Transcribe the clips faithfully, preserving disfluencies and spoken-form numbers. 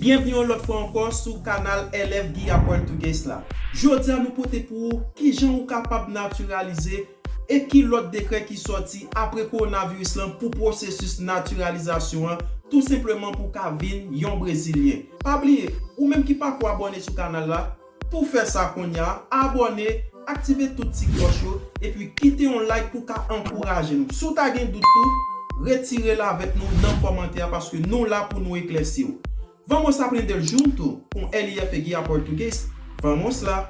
Byenvni yon lòt fwa ankò sou kanal L F Guia Português la. Jodi a nou pote pou ou kijan ou kapab natiralize e ki lòt dekrè ki sòti apre kowonaviris lan pou pwosesis natiralizasyon an, tou senpleman pou w ka vin yon Brezilyen. Pa bliye, ou menm ki pako abòne sou kanal la, tou fè sa kounye a, abòne, aktive tout ti klòch yo, epi kite yon like pou ka ankouraje nou. Si w ta gen dout tou, retire l avèk nou nan kòmantè a, paske nou la pou nou eklèsi w. Vamos aprender junto com L F Guia Português? Vamos lá!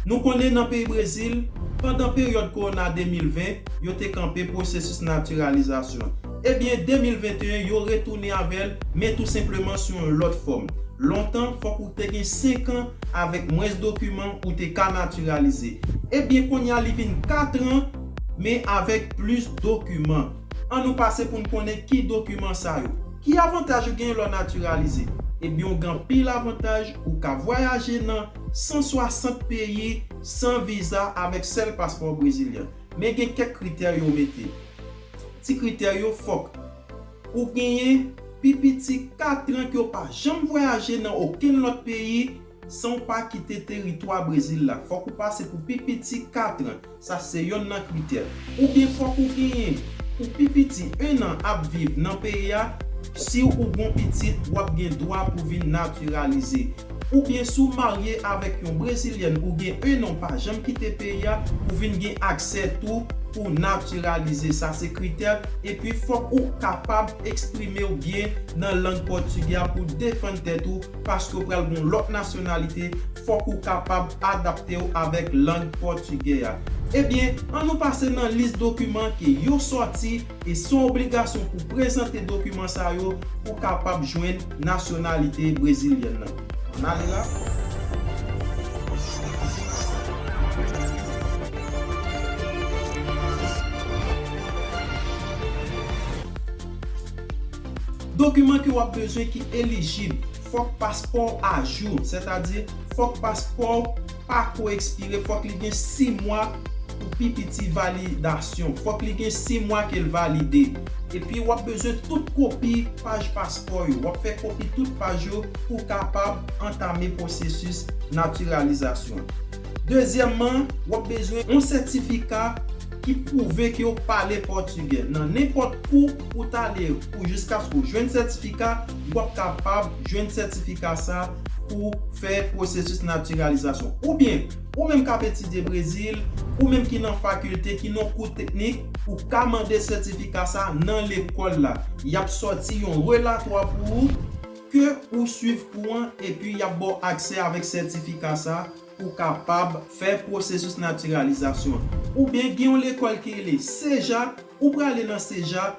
Nou konnen nan peyi Brezil, pandan peryòd kowona de mil ven, yo te kanpe pwosesis natiralizasyon. Ebyen, de mil venteyen, yo retounen avè l, men tou senpleman sou yon lòt fòm. Lontan, fòk ou te gen senk an avèk mwens dokiman ou te ka natiralize. Ebyen, kounye a, li vin kat an, men avèk plis dokiman. An nou pase pou n konnen ki dokiman sa yo. Ki avantaj ou genyen lè w natiralize? Ebyen, ou gen anpil avantaj, ou ka vwayaje nan san swasant peyi san viza avèk sèl paspò brezilyen. Men gen kèk kritè yo mete. Ti kritè yo, fòk ou genyen pi piti kat an ke w pa janm vwayaje nan okenn lòt peyi san w pa kite teritwa Brezil la. Fòk ou pase pou pi piti kat an. Sa se yonn nan kritè. Oubyen fòk ou genyen pou pi piti en an ap viv nan peyi a. Si ou gon pitit, w ap gen dwa pou vin natiralize. Oubyen si w marye avèk yon brezilyèn, ou gen en an w pa janm kite peyi a, ou vin gen aksè tou pou natiralize. Sa se kritè. Epi fòk ou kapab eksprime w byen nan lang pòtigè a pou defann tèt ou, paske w pral gon lòt nasyonalite, fòk ou kapab adapte w avèk lang pòtigè a. Ebyen, an nou pase nan lis dokiman ke yo sòti, e se yon obligasyon pou prezante dokiman sa yo pou kapab jwenn nasyonalite brezilyèn nan. Ann ale la. Dokiman ke w ap bezwen ki elijib, fòk paspò w ajou, sètadi fòk paspò w pako ekspire, fòk li gen sis mwa pou pi piti validasyon, fòk li gen sis mwa ke l valide. Epi w ap bezwen tout kopi paj paspò yo, w ap fè kopi tout paj yo pou w kapab antame pwosesis natiralizasyon. Dezyèmman, w ap bezwen yon sètifika ki pwouve ke w pale pòtigè. Nan nenpòt kou ou t ale pou jiskaske w jwenn sètifika, w ap kapab jwenn sètifika sa pou fè pwosesis natiralizasyon. Oubyen, ou menm k ap etidye Brezil, ou menm ki nan fakilte, ki nan kou teknik, ou ka mande sètifika sa nan lekòl la. Y ap sòti yon relatwa pou ou ke ou swiv kou an, epi y ap ba w aksè avèk sètifika sa pou kapab fè pwosesis natiralizasyon. Oubyen gen yon lekòl ki rele CEJA, ou prale nan CEJA,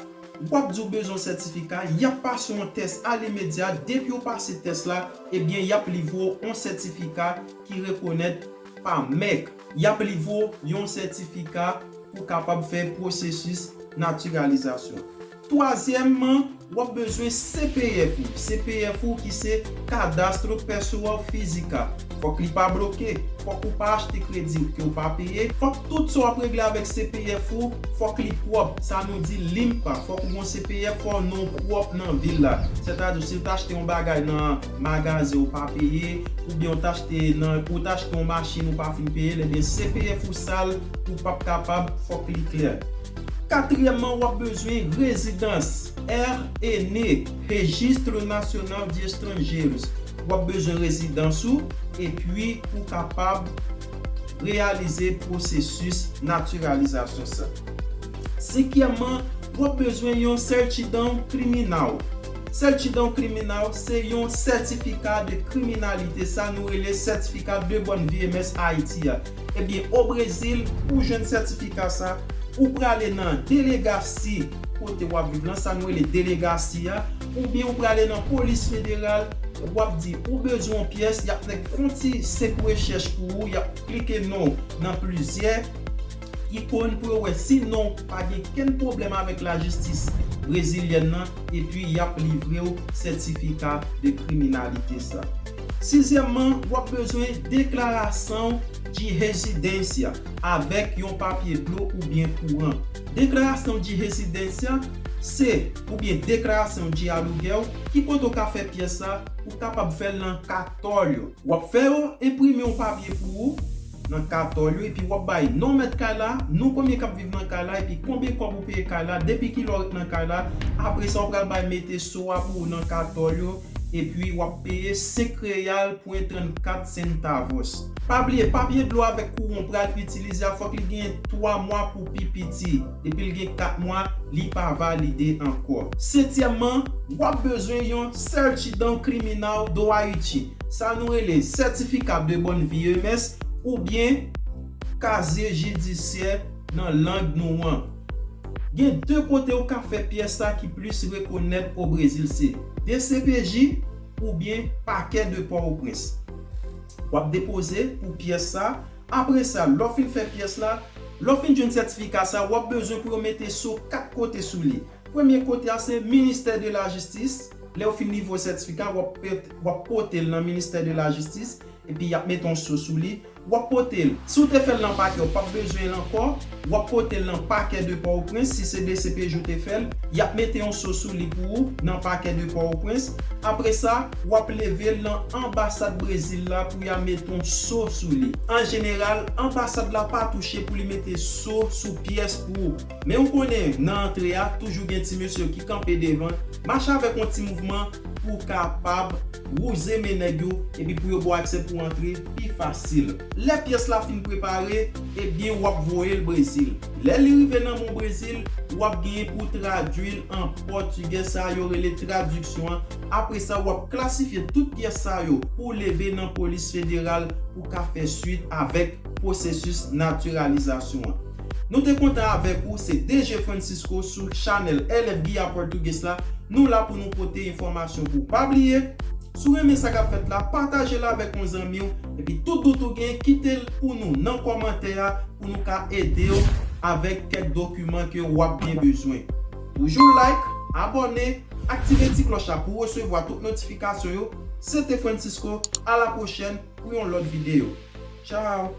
w ap di w bezwen yon sètifika, y ap pase yon tès alimedya, depi w pase tès la, ebyen, y ap livre w yon sètifika ki rekonèt pa mèk. Y ap livre w yon sètifika pou kapab fè pwosesis natiralizasyon. Twazyèmman, w ap bezwen C P F ou. C P F ou ki se Cadastro Pessoa Física. Fòk li pa bloke, fòk ou pa achte kredi ke w pa peye. Fòk tout sa w ap regle avèk C P F ou, fòk li pwòp. Sa nou di limpa. Fòk ou gon C P F, fò non w pwòp nan vil la. Sètadi, si w t achte yon bagay nan magazen ou pa peye, oubyen w t achte nan, ou t achte yon machin ou pa fin peye l, ebyen C P F ou sal, ou p ap kapab, fòk li klè. Katriyèmman, w ap bezwen rezidans, R N E, Registro Nacional de Estrangeiros. W ap bezwen rezidans ou, epi pou kapab reyalize pwosesis natiralizasyon sa. Senkyèmman, w ap bezwen yon certidão criminal. Certidão criminal se yon sètifika de kriminalite, sa nou rele certificado de bonne vivência Haiti a. Ebyen, o Brezil, pou jwenn sètifika sa, ou prale nan delegasi kote w ap viv lan, sa nou rele delegasi a, oubyen ou prale nan polis federal, w ap di ou bezwen yon pyès, y ap nèk fè yon ti senp rechèch pou ou, y ap klike non w nan plizyè ikòn pou yo wè si non w pa gen kenn pwoblèm avèk lajistis brezilyèn nan, epi y ap livre w sètifika de kriminalite sa. Sizyèmman, w ap bezwen declaração de residência avèk yon papye dlo oubyen kouran. Declaração de residência se oubyen declaração de aluguel, ki kote w ka fè pyès sa, ou kapab fè l nan katòlyo. W ap fè yo enprime yon papye pou ou nan katòlyo, epi w ap bay non mèt kay la, non konbyen k ap viv nan kay la, epi konbyen kòb ou peye kay la, depi kilè w ret nan kay la. Apre sa, w pral bay mete so a pou ou nan katòlyo, epi w ap peye senk reyal pwen trannkat centavos. Pa bliye, papye dlo avèk kouran w pral itilize a, fòk li genyen twa mwa pou pi piti. Depi l gen kat mwa, li pa valide ankò. Setyèmman, w ap bezwen yon Certidão Criminal do Haiti. Sa nou rele Certificado de Bonne Vie, M S, oubyen Casier Judiciaire nan lang nou an. Gen de kote ou ka fè pyès sa ki plis rekonèt o Brezil, se D C P J oubyen Parquet de Port-au-Prince. W ap depoze pou pyès sa. Apre sa, lè w fin fè pyès la, lè w fin jwenn sètifika sa, w ap bezwen pou yo mete so kat kote sou li. Premye kote a se Ministère de la Justice. Lè yo fin livre w sètifika, w ap, w ap pote l nan Ministère de la Justice, epi y ap mete yon so sou li. W ap pote l. Si w te fè l nan pakè, w p ap bezwen l ankò. W ap pote l nan Parquet de Port-au-Prince, si se D C P J ou te fè l, y ap mete yon so sou li pou ou nan Parquet de Port-au-Prince. Apre sa, w ap leve l nan anbasad Brezil la pou y a mete yon so sou li. An jeneral, anbasad la pa touche pou li mete so sou pyès pou ou. Men ou konnen, nan antre a, toujou gen ti mesye ki kanpe devan. Mache avèk yon ti mouvman pou w kapab wouze men nèg yo, epi pou yo ba w aksè pou w antre pi fasil. Lè pyès la fin prepare, ebyen, w ap voye l Brezil. Lè li rive nan men w Brezil, w ap genyen pou w tradui l an pòtigè, sa yo rele tradiksyon an. Apre sa, w ap klasifye tout pyès sa yo pou w leve nan polis federal pou w ka fè swit avèk pwosesis natiralizasyon an. Nou te kontan avèk ou, se D J Francisco sou chanèl L F Guia Português la. Nou la pou nou pote enfòmasyon pou w. Pa bliye, si w renmen sa k ap fèt la, pataje l avèk yon zanmi w. Epi tout dout ou gen, kite l pou nou nan kòmantè a pou nou ka ede w avèk kèk dokiman ke w ap byen bezwen. Toujou like, abòne, aktive ti klòch la pou w resevwa tout notifikasyon yo. Se te Francisco, a la pwochèn pou yon lòt videyo. Tchao!